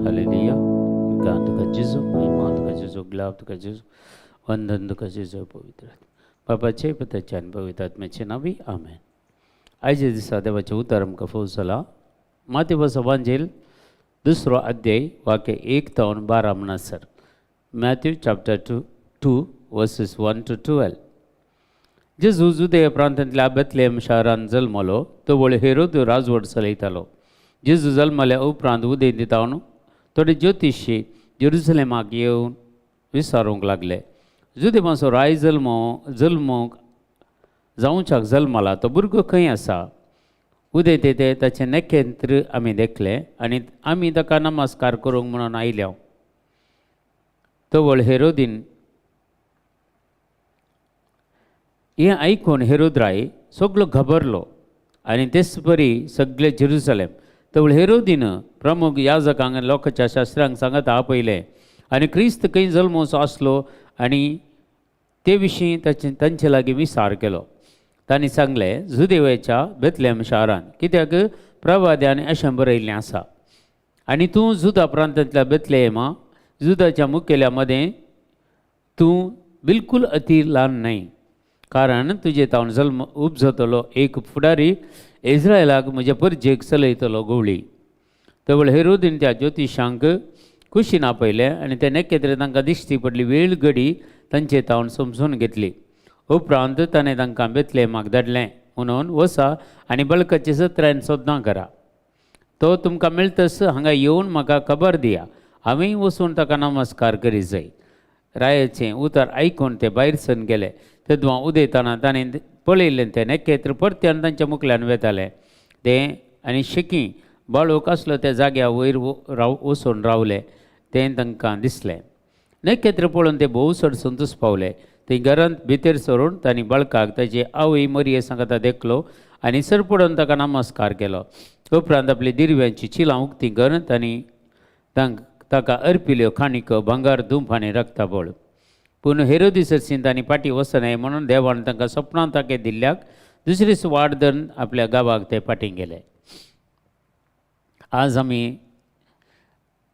Hallelujah. गान तुका जेजू, महिमा तुका जेजू, ग्लाव तुका जेजू, वंदन तुका जेजू पवित्र बाबाचे, पुताचे आनी पवित्र आत्म्याचे नांवी, आमेन. आयच्या दिसा देवाचें उतर आमकां फोव जाला मातेवस वांजेल दुसरो अध्याय वाक्य 1 तावन 12 म्हणसर. Matthew chapter 2 verses 1 to 12. जेजू जुदे प्रांतांतल्या बेतलेम शारांत जल्मलो. तवळ हेरोद राजवट चलयतालो. जेजू जल्मल्या उपरांत उदेंती तावन थोडे ज्योतिशी जेरुसलेमाक येवन विचारूंक लागले, जुदेवांचो राय जल्मोंक जावच्याक जल्मला तो भुरगो खंय आसा? उदेंते ते ताचें नखेत्र आमी देखलें आनी आमी ताका नमस्कार करूंक म्हणून आयल्या. तवळ हेरोदीन हें आयकून हेरोद राय सगलो घबरलो आनी तेच परी सगळे जेरुसलेम. तवळ हेरोदीन प्रमुख याजकांक आनी लोकांच्या शास्त्रांक सांगता आपयलें आनी क्रिस्त खंय जल्मोचो आसलो आनी ते विशीं ताचे तांचे लागीं विचार केलो. तांणी सांगलें, जुदेवाच्या बेतलेम शारांत, कित्याक प्रवाद्यान अशें बरयल्लें आसा, आनी तूं जुदा प्रांतांतल्या बेतलेमा, जुदाच्या मुखेल्या मदें तूं बिलकुल अती ल्हान न्हय, कारण तुजे तावन जल्म उपजतलो एक फुडारी इस्रायलाक म्हज्या परजेक चलयतलो गवळी. तवळ हेरोदीन त्या ज्योतिशांक कुशीन आपयलें आनी ते नखेत्र तांकां दिश्टी पडली वेळ घडी तांचे तावन समजून घेतली. उपरांत ताणें तांकां बेतलेमाक धाडलें म्हणून, वसा आनी बळकाची सत्रायन सोदनां करा. तो तुमकां मेळतस हांगा येवन म्हाका खबर दिया. हांवेंय वचून ताका नमस्कार करी जाय. रायाचें उतर आयकून ते भायर सरून गेले. तेदवां उदयतना ताणें पळयल्लें तें नखेत्र परत्यान तांच्या मुखल्यान वेतालें तें आनी शेकी बाळूक आसलो त्या जाग्या वयर राव वचून रावले तें तांकां दिसलें. नखेत्र पळोवन ते भोव चड संतोश पावले. थंय घरांत भितर सरून तांणी बाळकाक ताची आवय मरिये सांगता देखलो आनी सरपडून ताका नमस्कार केलो. उपरांत आपली दिरव्यांची चिलां उक्ती करून तांणी ताका अर्पिल्यो खाणिको, भांगर, धूप आनी रक्ताबळ. पूण हेरोदी सरसीन तांणी फाटीं वचनाय म्हणून देवान तांकां सपनां ताके दिल्ल्याक दुसरीच वाट धरून आपल्या गांवाक ते फाटीं गेले. आज आमी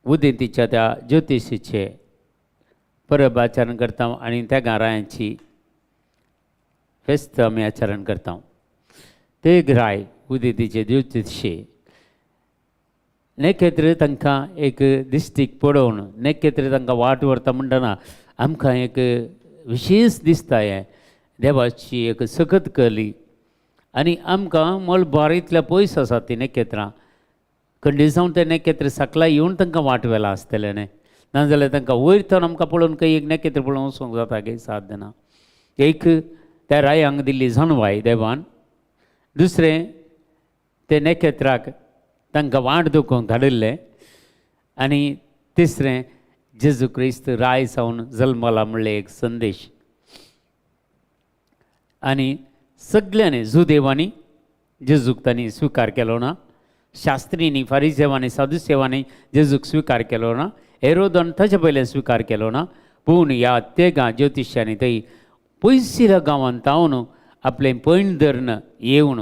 उदेंतीच्या त्या ज्योतिशीचे परब आचरण करता आनी त्या घरायांची फेस्त आमी आचरण करता. ते घराय उदेंतीचे ज्योतिशी नखेत्र तांकां एक दिश्टीक पळोवन नखेत्र तांकां वाट व्हरता म्हणटना आमकां एक विशेश दिसता, हें देवाची एक सगत कली. आनी आमकां मळबार इतल्या पयस आसात ती नखेत्रां. खंडीत जावन तें नखेत्र सकला येवन तांकां वाट व्हेलां आसतलें न्हय? नाजाल्यार तांकां वयर थंय आमकां पळोवन खंय एक नखेत्र पळोवन वचूंक जाता काय? साध्य ना. एक त्या रायांक दिल्ली जाणवाय देवान, दुसरें ते नखेत्राक तांकां वाट दाखोवंक धाडिल्लें आनी तिसरें जेजू क्रिस्त राय जावन जल्मला म्हणलें एक संदेश. आनी सगल्यांनी, जुदेवांनी जेजूक तांणी स्विकार केलो ना, शास्त्रींनी, फारिसेवांनी, सादुसेवांनी जेजूक स्विकार केलो ना, हेरोदन ताचे पयलें स्विकार केलो ना, पूण ह्या तेगां ज्योतिशांनी थंय पयसिल्या गांवांत तावन आपलें पैण धरून येवन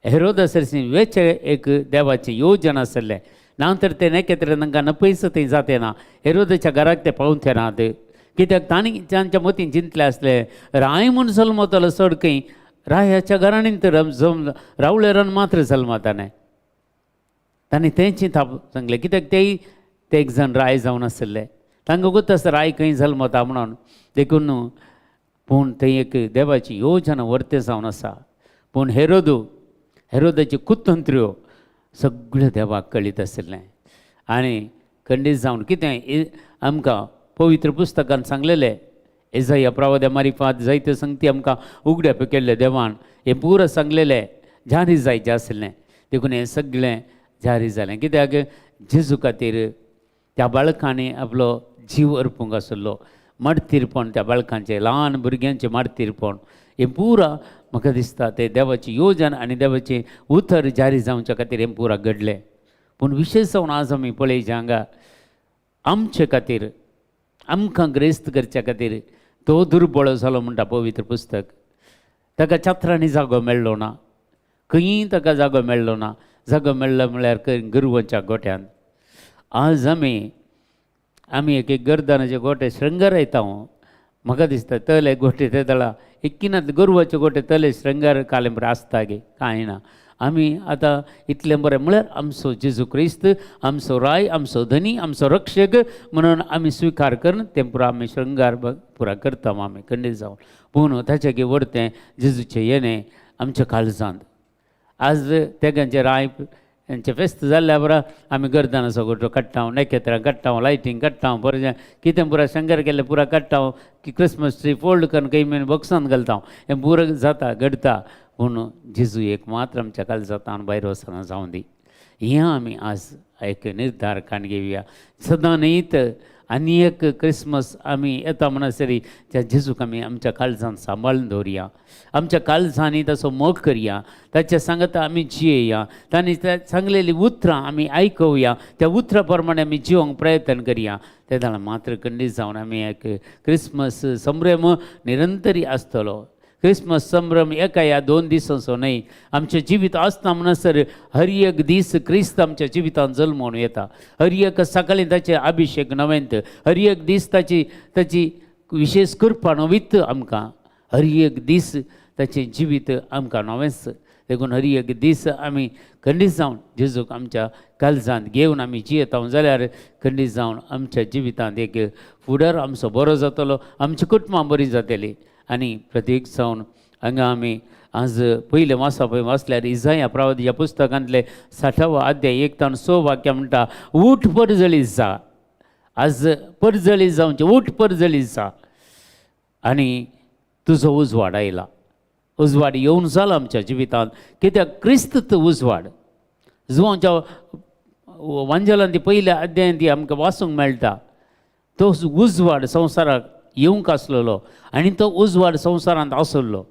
हेरोदा सरशीं वेचे एक देवाचें योजन आसलें. ना तर ते नखेत्र तांकां नपयस थंय जाते ना, हेरोदाच्या घराक ते पावते नात. कित्याक तांणी तांच्या मतीन चिंतलें आसलें, राय म्हूण जल्मतलो चड खंय रायाच्या घरांनी तर जम रावळेरान मात्र जल्मता न्हय. तांणी तें चिंताप सांगलें, कित्याक तेय ते एक जाण राय जावन आसले. तांकां गोत आसता राय खंय जल्मता म्हणून. देखून पूण थंय एक देवाची योजना वर्ते जावन आसा. पूण हेरोदाची कुतंत्र्यो सगळ्यो देवाक कळीत आशिल्लें. आनी खंडीत जावन कितें आमकां पवित्र पुस्तकान सांगलेलें, एजया प्रवाद्या मारिफात जायत्यो संगती आमकां उगड्या केल्ले देवान हें पुरो सांगलेलें जारी जायचें आसलें. देखून हें सगळें जारी जालें, कित्याक जेजू खातीर त्या बाळकांनी आपलो जीव अर्पूंक आसलो. मार्तीरपण त्या बाळकांचें, ल्हान भुरग्यांचें मार्तीरपण, हें पुरा म्हाका दिसता ते देवाची योजन आनी देवाचें उतर जारी जावच्या खातीर हें पुरा घडलें. पूण विशेश जावन आज आमी पळयचें हांगा, आमचे खातीर, आमकां ग्रेस्त करच्या खातीर तो दुर्बळ जालो म्हणटा पवित्र पुस्तक. ताका छत्रांनी जागो मेळ्ळो ना, खंयी ताका जागो मेळ्ळो ना. जागो मेळ्ळो म्हळ्यार खंय? गोरवांच्या गोट्यान. आज आमी आमी एक एक गर्दानाचे गोटे श्रृंगार येता. म्हाका दिसता तले गोटे ते तळा एककिनात गोरवाचे गोटे तले श्रृंगार कालें बरें आसता गे कांय ना. आमी आतां इतलें बरें म्हळ्यार आमचो जेजू क्रिस्त आमचो राय, आमचो धनी, आमचो रक्षक म्हणून आमी स्विकार करून तें पुरा आमी श्रृंगार पुरा करता आमी खंडीत जावन. पूण ताच्या की व्हड जेजूचें येणें आमच्या काळजांत. आज तेगांचे राय हेंचें फेस्त जाल्ल्या बरा आमी गर्दानाचो गोटो काडटा, नखेत्रां काडटा, लायटींग काडटा, बरें कितें पुरा शंगर केल्लें पुरा काडटा की क्रिसमस ट्री फोल्ड करून खंय मेरेन बॉक्सांत घालता. हें पुरा जाता घडता. पूण जेजू एक मात्र आमच्या काळजांत भायर वचना जावं दी. हें आमी आज एक निर्धार काण घेवया. सदां न्हीत आनी एक क्रिसमस आमी येता म्हणसरी त्या जेजूक आमी आमच्या काळजांत सांबाळून दवरया. आमच्या काळजांनी ताचो मोग करया, ताच्या सांगता आमी जियेया, तांणी त्या सांगलेलीं उतरां आमी आयकुया, त्या उतरां प्रमाणे आमी जिवंक प्रयत्न करया. ते जाणां मात्र खंडीत जावन आमी एक क्रिसमस संभ्रम निरंतरी आसतलो. क्रिसमस संभ्रम एका ह्या 2 दिसांचो न्हय. आमचें जिवीत आसता म्हणसर हर एक दीस क्रिस्त आमच्या जिवितांत जल्मून येता. हर एक सकाळीं ताचे अभिशेक नवेंत, हर एक दीस ताची ताची विशेश कृपा नवीत आमकां, हर एक दीस ताचें जिवीत आमकां नवेंच. देखून हर एक दीस आमी खंडीत जावन जेजूक आमच्या काळजांत घेवन आमी जियेता जाल्यार खंडीत जावन आमच्या जिवितांत एक फुडार आमचो बरो जातलो, आमची कुटुंबां बरीं जातलीं. आनी प्रतीक जावन हांगा आमी आज पयलें वाचप पळय वाचल्यार इजाया प्रवादीच्या पुस्तकांतले 60वो अध्याय 1 तावन 6 वाक्य म्हणटा, ऊठ परजळी जा. आज परजळी जावचें, ऊठ परजळी जा आनी तुजो उजवाड आयला. उजवाड येवन जाला आमच्या जिवितांत. कित्याक क्रिस्त उजवाड. जुवांच्या वांजलान ती पयल्या अध्यायान ती आमकां वाचूंक मेळटा. तो उजवाड संवसाराक येवंक आसलेलो आनी तो उजवाड संवसारांत आसलो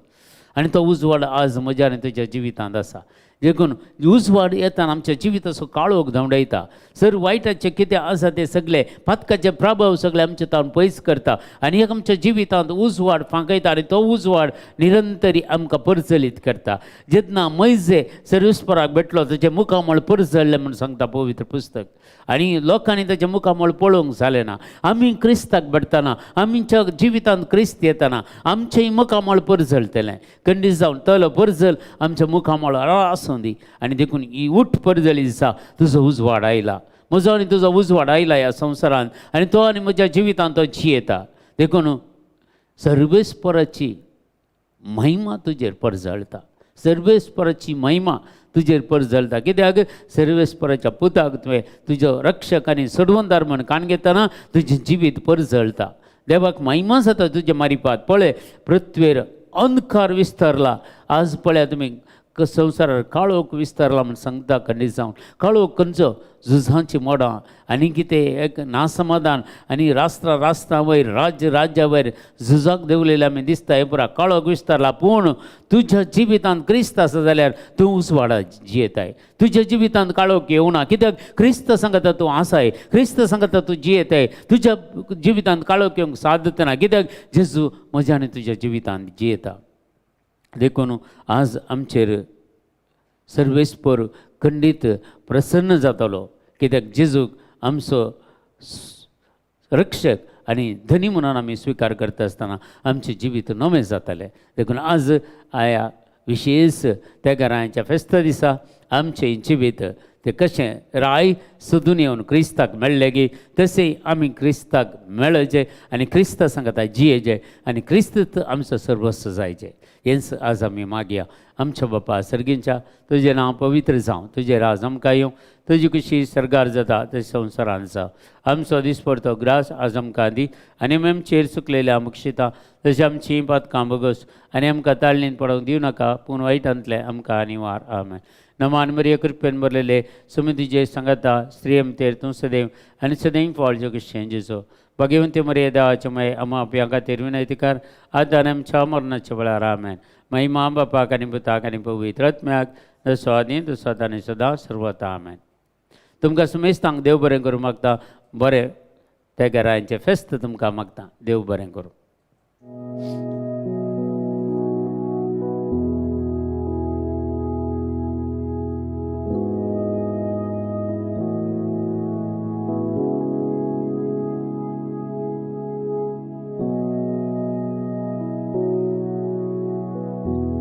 आनी तो उजवाड आज म्हज्या आनी तुज्या जिवितांत आसा. देखून उजवाड येताना आमच्या जिविताचो काळोख धांवडायता. सर वायटाचें कितें आसा तें सगळें पातकाचे प्रभाव सगळे आमचे तावन पयस करता आनी एक आमच्या जिवितांत उजवाड फांकयता आनी तो उजवाड निरंतरी आमकां परचलीत करता. जेन्ना मैजे सर्वेस्पराक भेटलो ताचें मुखामळ परजळ्ळें म्हूण सांगता पवित्र पुस्तक. आनी लोकांनी ताचें मुखामळ पळोवंक जालें ना. आमी क्रिस्ताक भेटतना, आमच्या जिवितांत क्रिस्त येतना आमचें मुखामळ परजळटलें. खंडीत जावन तलो परजल आमच्या मुखामळ आसूं दी. आनी देखून ही उठ परजळी दिसा तुजो उजवाड आयला, म्हजो आनी तुजो उजवाड आयला ह्या संवसारांत आनी तो आनी म्हज्या जिवितांत तो जियेता. देखून सर्वेस्पराची महिमा तुजेर परजळटा, सर्वेस्पराची महिमा तुजेर परजळटा. कित्याक सर्वेस्पराच्या पुताक तुवें तुजो रक्षक आनी सोडवणदार म्हण काण घेतना तुजें जिवीत परजळटा. देवाक महिमा जाता तुजे मारिपात. पळय पृथ्वेर अंधकार विस्तारला. आज पळया तुमी संवसारार काळोख विस्तारला म्हण सांगता. खंडीत जावन काळोख खंयचो झुजांची मोडां आनी कितें एक नासमाधान आनी राष्ट्रा राष्ट्रा वयर राज्य राज्या वयर झुजाक देंवलेले आमी दिसता. हें पुरा काळोख विस्तारला. पूण तुज्या जिवितांत क्रिस्त आसा जाल्यार तूं उजवाडा जियेताय. तुज्या जिवितांत काळोख येवना. कित्याक क्रिस्त सांगता तूं आसाय, क्रिस्त सांगता तूं जियेताय. तुज्या जिवितांत काळोख येवंक सादत ना. कित्याक जेजू म्हज्या आनी तुज्या जिवितांत जियेता. देखून आज आमचेर सर्वेस्पर खंडीत प्रसन्न जातलो. कित्याक जेजूक आमचो रक्षक आनी धनी म्हणून आमी स्विकार करता आसतना आमचें जिवीत नवें जातलें. देखून आज आया विशेष त्या घरांच्या फेस्ता दिसा आमचें जिवीत तें कशें राय सोदून येवन क्रिस्ताक मेळ्ळें गी तशें आमी क्रिस्ताक मेळचें आनी क्रिस्ता सांगता जियेचें आनी क्रिस्त आमचो सर्वस्व जायचें. हेंच आज आमी मागया. आमच्या बापा सर्गींच्या, तुजें नांव पवित्र जावं, तुजें राज आमकां येवं, तुजी खुशी सर्गार जाता तशें संवसारान जावं. आमचो दिसपडतो ग्रास आज आमकां दी आनी आमी आमचेर चुकलेल्या मुक्षिता तशें आमची पातकां भोगस आनी आमकां ताळणीन पडोवंक दिवं नाका, पूण वायटांतलें आमकां आनी वार. आमेन. नमान मरिया, कृपेन भरलेले, सुमी तुजे सांगता, स्त्रियम तेर तूं सदैव आनी सदैव फळ जो जेजो. भगवंती मरिया, देवाचे माय, आमा आपल्या खातीर विनंती कर, आतां आनी आमच्या मरणाच्या वेळार. आमेन. महिमा बापाक आनी पुताक आनी पवित्र आत्म्याक, जसो आदी तसो आतां आनी सदां सर्वता. आमेन. तुमकां सुमेस्तांक देव बरें करूं मागता. बरें त्या घरांचें फेस्त तुमकां मागता. देव बरें करूं.